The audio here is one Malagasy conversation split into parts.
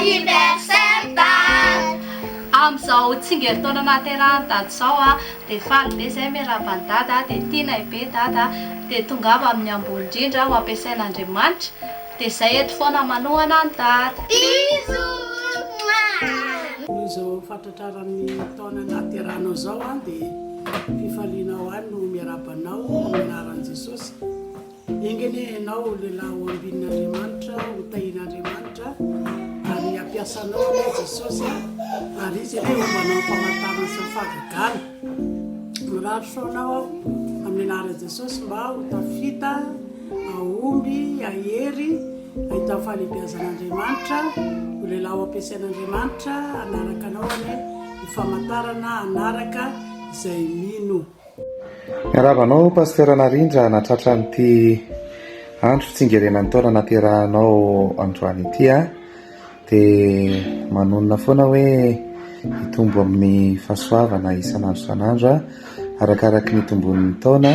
anniversaire Dada. Amin'izao tsingerin-taona nahaterahan'i Dada izao a, dia faly be izahay miarahaba an'i Dada, dia tianay be Dada, dia tongava amin'ny ambony indrindra ho ampiasain'Andriamanitra, dia izay eto foana manohana an'i Dada. Bisous Mouah. Noho izao fahatratraran'ny taona nahaterahanao izao dia fifaliana ho ahy no miarahaba anao amin'ny anaran'i Jesosy. Enga anie ianao ho lehilahy ho ambinin'Andriamanitra, ho tahian'Andriamanitra, ary hampiasa anao anie Jesosy, ary Izy anie homba anao amin'ny famantarana sy ny fahagagana. Mirary soa anao aho amin'ny anaran'i Jesosy mba ho tafita, hahomby, hahery, hahita ny fahalehibiazan'Andriamanitra, ho lehilahy ho ampiasain'Andriamanitra, hanaraka anao anie ny famantarana, hanaraka izay mino. Miarahaba anao Pasteur Narindra nahatratra an'ity andro fitsingerenan'ny taona naterahanao androany ity a dia manonona foana hoe hitombo amin'ny fahasoavana isan'andro isan'andro a arakaraky ny hitomboan'ny taona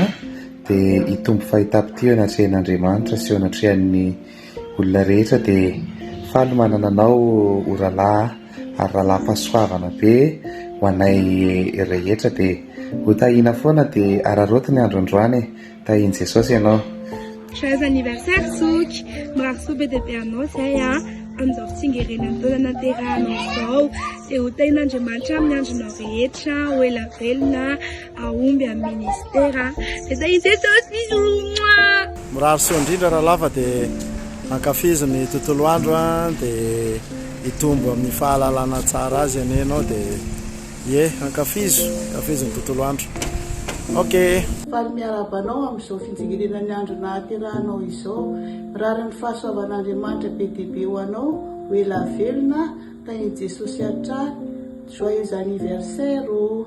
dia hitombo fahitam-pitia eo anatrehan'Andriamanitra sy eo anatrehan'ny olona rehetra dia faly manana anao ho rahalahy ary rahalahy-pahasoavana be ho anay rehetra dia ho tahiana foana dia araraoty ny andro androany e! Tahian'i Jesosy ianao. Joyeux anniversaire Zoky! Mirary soa be dia be anao izay a! Amin'izao fitsingerenan'ny taona naterahanao izao dia ho tahian'Andriamanitra amin'ny andronao rehetra, ho ela velona, Hahomby amin'ny ministera. Dia tahin'i Jesosy bisous mua. Mirary soa indrindra rahalahy fa dia ankafizo ny tontolo andro an, dia hitombo amin'ny fahalalana tsara azy anie ianao dia ie ankafizo, ankafizo ny tontolo andro. Ok. Faly miarahaba anao amin'izao fitsingerenan'ny andro nahaterahanao izao. Mirary ny fahasoavan'Andriamanitra be dia be ho anao, ho ela velona, Tahin'i Jesosy hatrany. Joyeux anniversaire ô!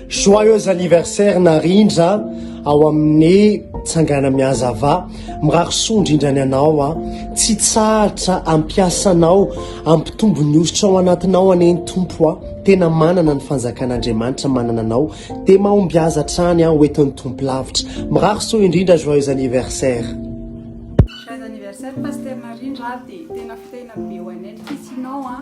Joyeux anniversaire Narindra ao amin'ny Tsangana Mihazava. Mirary soa indrindra ny anao a. Tsy tsahatra ampiasanao ampitombo ny hosotra ao anatinao anie ny Tompo a. Tena manana ny fanjakan'Andriamanitra manana anao. Dia mahombiaza hatrany a ho entin'ny Tompo lavitra. Mirary soa indrindra joyeux anniversaire. Joyeux anniversaire Pasteur Narindra a, dia tena fitahiana be ho anay ny fisianao a,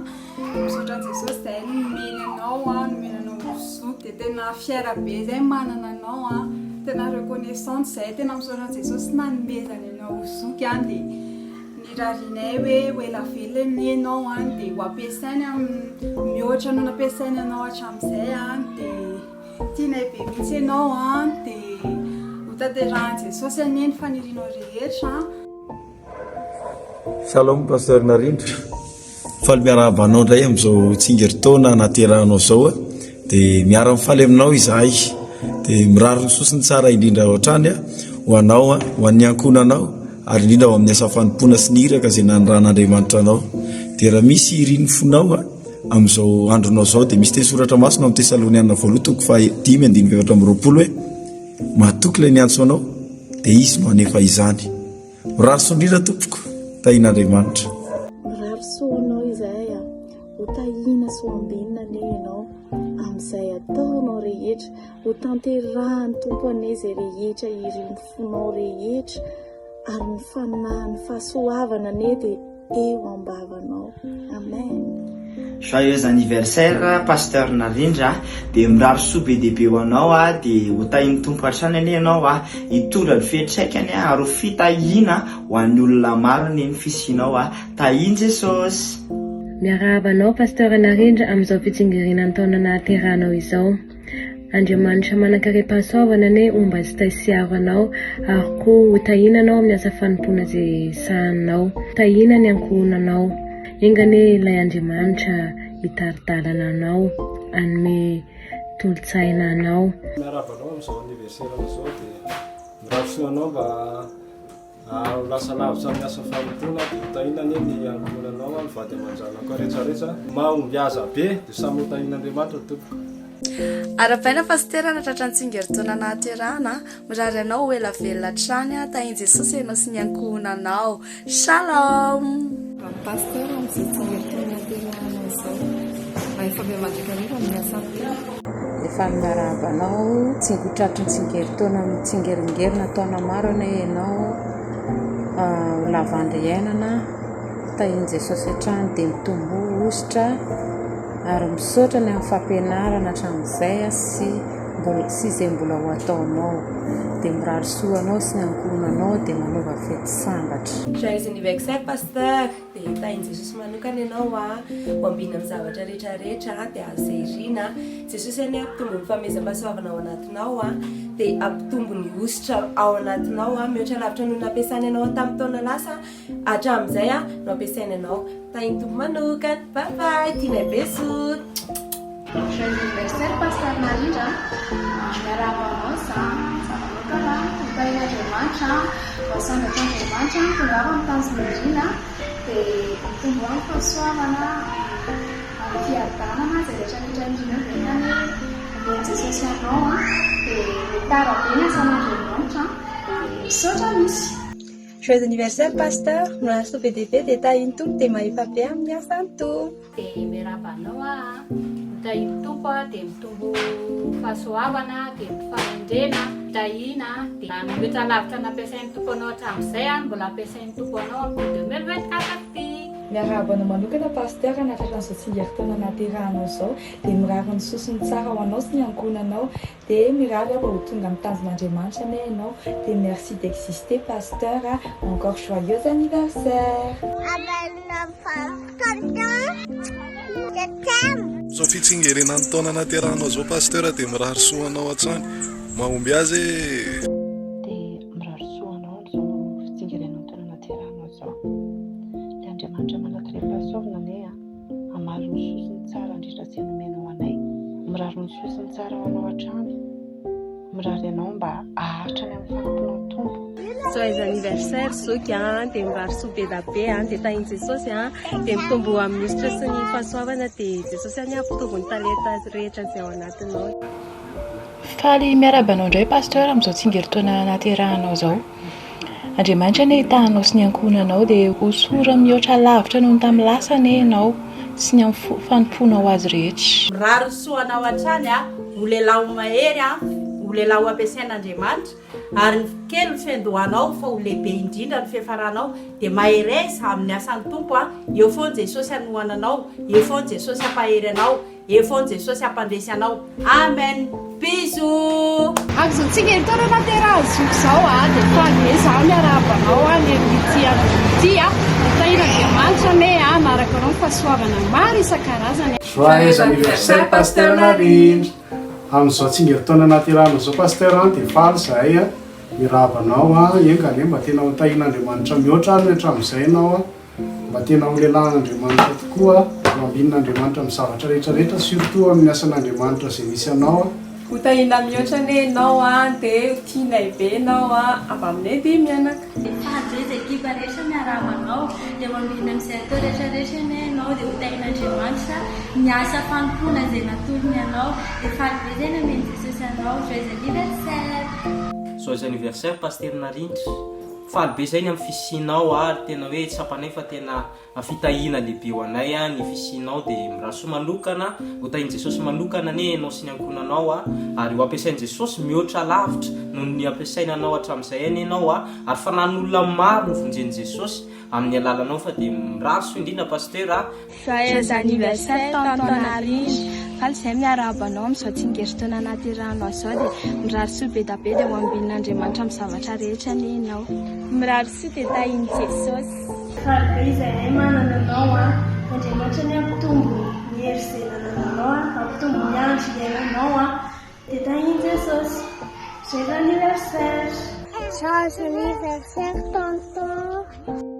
misaotra an'i Jesosy izay nomeny anao a, nomeny anao ho zoky dia tena fier be izay manana anao a, tena reconnaissante izay, tena misaotra an'i Jesosy nanomezany anao ho zoky a, dia nirarianay hoe ho ela velona anie ianao a, dia ho ampiasainy amin'ny mihoatra noho nampiasainy anao hatramin'izay a, dia. Tianay be mihitsy ianao an, dia ho tanterahan'i Jesosy anie ny fanirianao rehetra an. Shalom Pasteur Narindra, faly miarahaba anao indray amin'izao tsingerin-taona nahaterahanao izao dia miara-mifaly aminao izahay dia mirary ny soa sy ny tsara indrindra hatrany ho anao, ho an'ny ankohonanao ary indrindra ho amin'ny asa fanompoana sy ny iraka izay naniran'Andriamanitra anao. Dia raha misy irin'ny fonao Amin'izao andronao izao dia misy teny soratra masina ao amin'ny Tesalonianina voalohany toko fahadimy andininy faha-24 hoe, Matoky ilay niantso anao, dia Izy no hanefa izany. Mirary soa indrindra tompoko, tahian'Andriamanitra. Mirary soa ho anao izahay a! Ho tahiana sy ho ambinina anie ianao amin'izay ataonao rehetra. Ho tanterahan'ny Tompo anie izay rehetra irin'ny fonao rehetra ary ny fanahin'ny fahasoavana anie dia eo am-bavanao. Amen. Joyeux anniversaire Pasteur Narindra a! Dia mirary soa be dia be ho anao a! Dia ho tahin'ny Tompo hatrany anie ianao a! Hitondra ny fiantraikany ary ho fitahiana ho an'ny olona maro anie ny fisianao a! Tahin'i Jesosy! Miarahaba anao Pasteur Narindra amin'izao fitsingerenan'ny taona nahaterahanao izao. Andriamanitra manankarem-pahasoavana anie homba sy tahy sy hiaro anao ary koa ho tahiana anao amin'ny asa fanompoana izay sahaninao. Tahiana ny ankohonanao. Enga anie ilay Andriamanitra hitari-dalana anao, hanome tolo-tsaina anao. Miarahaba anao amin'izao anniversaire-nao izao dia mirary soa anao mba Ho lasa lavitra amin'ny asa fanompoana dia ho tahiana anie ny ankohonanao, ny vady aman-janakao rehetra rehetra. Mahombiaza be dia samy ho tahian'Andriamanitra tompoko. Arahabaina Pasitera nahatratra ny tsingerin-taona nahaterahana, mirary anao ho ela velona hatrany, tahin'i Jesosy ianao sy ny ankohonanao. Shalom! Pasteur amin'izao tsingerin-taona nahaterahanao izao, efa be mandrakariva amin'ny asan'ny Tompo. Efa miarahaba anao tsy ho tratry ny tsingerin-taona mitsingeringerina taona maro anie ianao ho lava andro iainana. Tahin'i Jesosy hatrany dia mitomboa hosotra ary misaotra ny amin'ny fampianarana hatramin'izay sy mbola sy izay mbola ho ataonao. Dia mirary soa anao sy ny ankohonanao dia manaova fety sambatra. Joyeux anniversaire Pasteur! Dia tahin'i Jesosy manokana ianao a, ho ambina amin'ny zavatra rehetra rehetra dia azo zerina. Jesosy anie hampitombo ny fanomezam-pahasoavana ao anatinao a, dia hampitombo ny hosotra ao anatinao a, mihoatra lavitra noho ny nampiasany anao tamin'ny taona lasa hatramin'izay a, no ampiasainy anao. Tahin'ny Tompo manokana. Bye bye, tianay be zoky. Joyeux anniversaire Pasteur Narindra a! Miarahaba anao za za manokana ho tahin'Andriamanitra voasandratr'Andriamanitra tongava amin'ny tanjona irina dia mitomboa amin'ny fahasoavana amin'ny fiadanana izay rehetra rehetra irinao dia enga anie omen'i Jesosy anao a! dia mitara be ny asan'Andriamanitra dia misaotra misy. Joyeux anniversaire Pasteur, mirary soa be dia be dia tahin'ny Tompo dia mahefa be amin'ny asan'ny Tompo. Dia miarahaba anao aho a, hotahin'ny Tompo a, dia mitombo fahasoavana, dia fahendrena, fitahiana, dia ny mihoatra lavitra nampiasain'ny Tompo anao hatramin'izay a, no mbola ampiasain'ny Tompo anao amin'ity 2024 ity. Miarahaba anao manokana Pasteur nahatratra an'izao tsingerin-taona nahaterahanao izao dia mirary ny soa sy ny tsara ho anao sy ny ankohonanao Dia mirary aho mba ho tonga amin'ny tanjon'Andriamanitra anie ianao dia merci d'exister pasteur a, encore joyeux anniversaire. Zao fitsingerenan'ny taona naterahanao zao Pasteur dia mirary soa anao hatrany. Mahombiaza e! Dia mirary soa anao amin'izao fitsingerenan'ny taona naterahanao izao. Ilay Andriamanitra manan-karem-pahasoavana anie a! Hamaly ny soa sy ny tsara indrindra izay nomenao anay. Mirary ny soa sy ny tsara ho anao hatrany. Mirary anao mba haharitra any amin'ny fanompoana ny Tompo. Joyeux anniversaire zoky a, dia mirary soa be da be a, dia tahin'i Jesosy a, dia mitomboa amin'ny hosotra sy ny fahasoavana, dia Jesosy anie hampitombo ny talenta rehetra izay ao anatinao. Faly miarahaba anao indray Pasteur amin'izao tsingerin-taona nahaterahanao izao. Andriamanitra anie hitaha anao sy ny ankohonanao dia hosory mihoatra lavitra noho ny tamin'ny lasa anie ianao sy ny amin'ny fanompoanao azy rehetra. Mirary soa anao hatrany a, ho lehilahy ho mahery a, ho lehilahy ho ampiasain'Andriamanitra, ary ny kely ny fiandohanao fa ho lehibe indrindra ny fiafaranao, dia mahereza amin'ny asan'ny Tompo a, eo foana Jesosy hanohana anao, eo foana Jesosy hampahery anao, Eo foana Jesosy hampandresy anao. Amen. Bisous. Amin'izao tsingerin-taona nahaterahan'i Zoky izao a, dia faly be izaho miarahaba anao any amin'ity andro ity a. Ho tahian'Andriamanitra anie a, hanaraka anao ny fahasoavana maro isan-karazany. Joyeux anniversaire Pasteur Narindra! Amin'izao tsingerin-taona nahaterahanao izao Pasteur an, dia faly izahay an, miarahaba anao an, enga anie mba tena ho tahian'Andriamanitra mihoatra ary ny hatramin'izay ianao an. Mba tena ho lehilahin'Andriamanitra tokoa, ho ambinin'Andriamanitra amin'ny zavatra rehetra rehetra, surtout amin'ny asan'Andriamanitra izay misy anao a. Ho tahiana mihoatra anie ianao an, dia ho tianay be ianao an, avy aminay dia mianaka. Faly be izay ekipa rehetra miarahaba anao, dia ho ambinina amin'izay atao rehetra rehetra anie ianao, dia ho tahian'Andriamanitra ny asa fanompoana izay natolony anao, dia faly be izay namen'i Jesosy anao, joyeux anniversaire. Joyeux anniversaire Pasitera Narindra. Faly be zay ny amin'ny fisianao ary tena hoe tsapanay fa tena fitahiana lehibe ho anay ny fisianao dia mirary soa manokana ho tahin'i Jesosy manokana anie ianao sy ny ankohonanao ary ho ampiasain'i Jesosy mihoatra lavitra noho ny ampiasaina anao hatramin'izay anie ianao ary fanan'olona maro no vonjen'i Jesosy amin'ny alalanao fa dia mirary soa indrindra Pasteur a. Joyeux anniversaire tonton Narindra! Faly izahay miarahaba anao amin'izao tsingerin-taona nahaterahanao izao dia mirary soa be da be dia ho ambinin'Andriamanitra amin'ny zavatra rehetra anie ianao. Mirary soa dia tahin'i Jesosy. Faly be izahay manana anao an! Andriamanitra anie hampitombo ny hery izay nanananao an, hampitombo ny andro iainanao an, dia tahin'i Jesosy. Joyeux anniversaire! Joyeux anniversaire tonton.